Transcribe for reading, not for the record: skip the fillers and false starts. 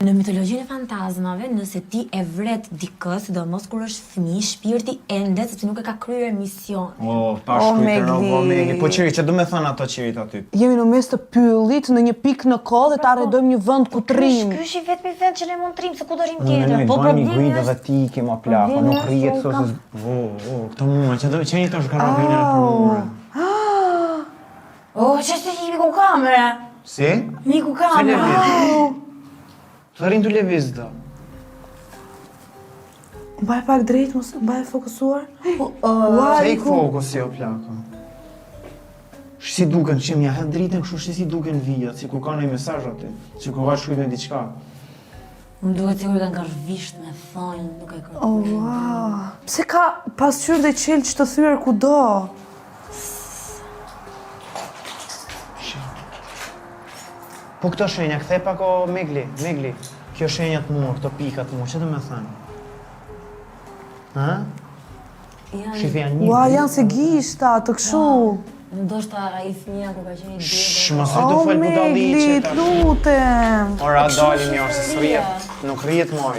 Në mitologjinë e fantazmave, nëse ti e vret dikë, sidomos kur është fëmijë, shpirti endet sepse nuk e ka kryer misionin. O, pa O, shkruajtë Megli. o, Megli. Po qiri, që do me thënë ato qirit aty? Jemi në mes të pyllit, në një pikë në kohë dhe ta arredojmë një vend ku të rrim. Ky është i vetmi vend që ne mund të rrim, se ku do rrim Unë tjetër. menoj, Po bëni problemi guidë është dhe ti ke ma plako, problemi nuk është rrijet se unë këto kam- se... O, o, këto mua, që do që një të zhgarravina për mua. O, që është i miku kamera? Si? Miku Se kamera. lëviz? Të rrinë të lëviz do. Mbaj pak drejt, mos mbaj fokusuar. Po, ë, Ua, Se i iku. fokusi o plako. Si duken, që mja hedh dritën kështu shi si duken vijat, si kur ka një mesazh aty, si kur ka shkruajtur diçka. Më duket sikur kanë kërvisht me thonjë, nuk e kërkuar. Oh, wow. Pse ka pasqyrë dhe qelq të thyer kudo? Po këto shenja, kthej pak o Megli, Megli. Kjo shenjat mua, këto pikat mua, që do me thënë? Ha? Janë, Shifi janë një. Ua, janë si gishta, të këshu. ndoshta ai fëmia kur ka qenë i Shh, vjetër. mos e do O, fol budalliqe Megli, tash. të lutem. Ora Kështu dalim është jo, se historia. s'rrihet. Nuk rrihet moj.